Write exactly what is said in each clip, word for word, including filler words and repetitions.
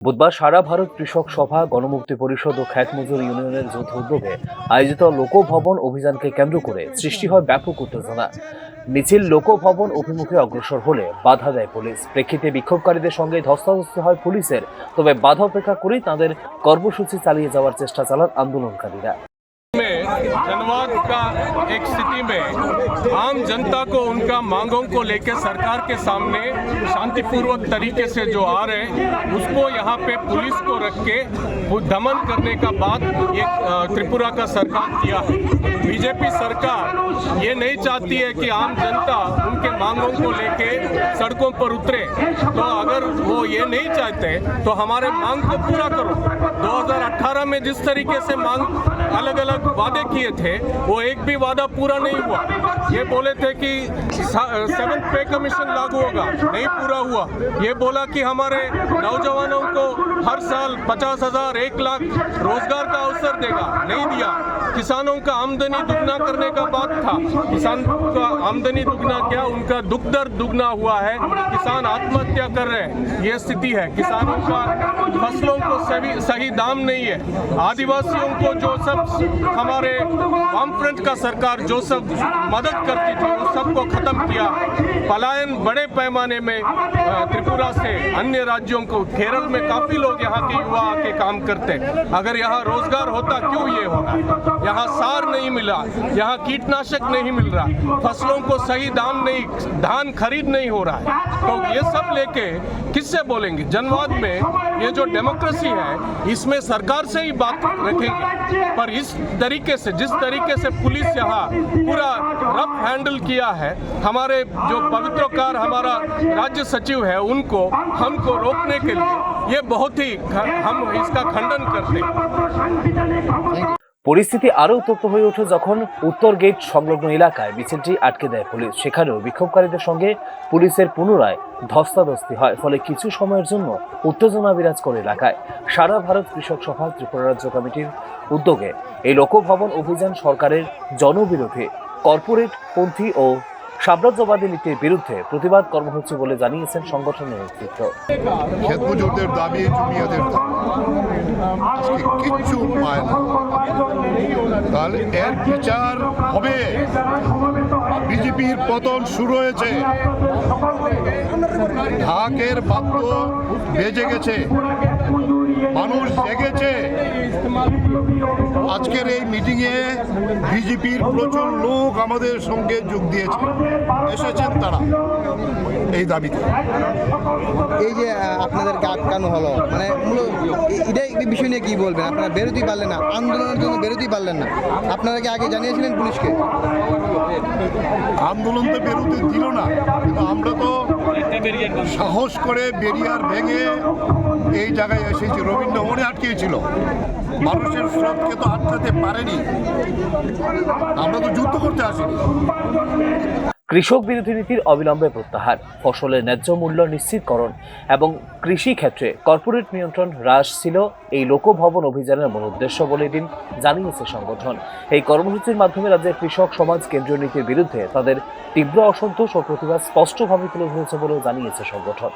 বুধবার সারা ভারত কৃষক সভা, গণমুক্তি পরিষদ ও খ্যাত মজুর ইউনিয়নের যৌথ উদ্যোগে আয়োজিত লোকভবন অভিযানকে কেন্দ্র করে সৃষ্টি হয় ব্যাপক উত্তেজনা। মিছিল লোকভবন অভিমুখে অগ্রসর হলে বাধা দেয় পুলিশ। প্রেক্ষিতে বিক্ষোভকারীদের সঙ্গে ধস্তাধস্তি হয় পুলিশের, তবে বাধা উপেক্ষা করেই তাঁদের কর্মসূচি চালিয়ে যাওয়ার চেষ্টা চালান আন্দোলনকারীরা। में जनवाद का एक स्थिति में आम जनता को उनका मांगों को लेकर सरकार के सामने शांतिपूर्वक तरीके से जो आ रहे हैं, उसको यहाँ पे पुलिस को रख के वो दमन करने का बात ये, अ, त्रिपुरा का सरकार किया है। बीजेपी सरकार ये नहीं चाहती है कि आम जनता उनके मांगों को लेके सड़कों पर उतरे। तो अगर वो ये नहीं चाहते तो हमारे मांग को पूरा करो। दो हज़ार अठारह में जिस तरीके से मांग, अलग अलग वादे किए थे, वो एक भी वादा पूरा नहीं हुआ। ये बोले थे कि सेवंथ पे कमीशन लागू होगा, नहीं पूरा हुआ। ये बोला कि हमारे नौजवानों को हर साल पचास हज़ार, एक लाख रोजगार का अवसर देगा, नहीं दिया। किसानों का आमदनी दुगना करने का बात था, किसान का आमदनी दुगना क्या, उनका दुख दर्द दुगना हुआ है। किसान आत्महत्या कर रहे हैं, ये स्थिति है। किसानों का फसलों को सही सही दाम नहीं है। आदिवासियों को जो सब हमारे वाम फ्रंट का सरकार जो सब मदद करती थी, उस सबको खत्म किया। पलायन बड़े पैमाने में, अ, त्रिपुरा से अन्य राज्यों को, केरल में काफी लोग यहाँ के युवा आके काम करते हैं। अगर यहाँ रोजगार होता, क्यों ये होता? यहाँ सार नहीं मिला, यहाँ कीटनाशक नहीं मिल रहा, फसलों को सही दाम नहीं, धान खरीद नहीं हो रहा है। तो ये सब लेके किससे बोलेंगे? जनवाद में ये जो डेमोक्रेसी है, इसमें सरकार से ही बात रखेंगे, पर इस तरीके से, जिस तरीके से पुलिस यहाँ पूरा रफ हैंडल किया है, हमारे जो पवित्रोकार हमारा राज्य सचिव है, उनको, हमको रोकने के लिए, ये बहुत ही ख-, हम इसका खंडन करते हैं। পরিস্থিতি আরও উত্তপ্ত হয়ে ওঠে যখন উত্তর গেট সংলগ্ন এলাকায় মিছিলটি আটকে দেয় পুলিশ। সেখানেও বিক্ষোভকারীদের সঙ্গে পুলিশের পুনরায় ধস্তাধস্তি হয়, ফলে কিছু সময়ের জন্য উত্তেজনা বিরাজ করে এলাকায়। সারা ভারত কৃষক সভা ত্রিপুরা রাজ্য কমিটির উদ্যোগে এই লোকভবন অভিযান সরকারের জনবিরোধী, কর্পোরেট পন্থী ও সাম্রাজ্যবাদী নীতির বিরুদ্ধে প্রতিবাদ কর্মসূচি বলে জানিয়েছেন সংগঠনের নেতৃত্ব। ক্ষেত মজুরদের দাবি, জমিয়াদের দাবি আজকে কিচ্ছু পায় না, তাহলে এর বিচার হবে। বিজেপির পতন শুরু হয়েছে, ঢাকের বাদ্য বেজে গেছে, মানুষ জেগেছে। আজকের এই মিটিংয়ে বিজেপির প্রচুর লোক আমাদের সঙ্গে যোগ দিয়েছে, এসেছেন তারা এই দাবিতে। এই যে আহ, আপনাদেরকে আটকানো হলো, মানে মূলত এ- এটা এই বিষয় নিয়ে কি বলবেন? আপনারা বেরোতেই পারলেন না, আন্দোলনের জন্য বেরোতেই পারলেন না। আপনারা কি আগে জানিয়েছিলেন পুলিশকে? আন্দোলন তো বেরোতে দিল না, কিন্তু আমরা তো সাহস করে ব্যারিয়ার ভেঙে এই জায়গায় এসেছি। রবীন্দ্র ভবনে আটকেছিল, মানুষের স্রোতকে তো আটকাতে পারেনি। আমরা তো যুদ্ধ করতে আসিনি। কৃষক বিরোধী নীতির অবিলম্বে প্রত্যাহার, ফসলের ন্যায্য মূল্য নিশ্চিতকরণ এবং কৃষি ক্ষেত্রে কর্পোরেট নিয়ন্ত্রণ হ্রাস ছিল এই লোকভবন অভিযানের মূল উদ্দেশ্য বলে এদিন জানিয়েছে সংগঠন। এই কর্মসূচির মাধ্যমে রাজ্যের কৃষক সমাজ কেন্দ্রীয় নীতির বিরুদ্ধে তাদের তীব্র অসন্তোষ ও প্রতিবাদ স্পষ্টভাবে তুলে ধরেছে বলেও জানিয়েছে সংগঠন।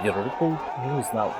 Bureau report, news now.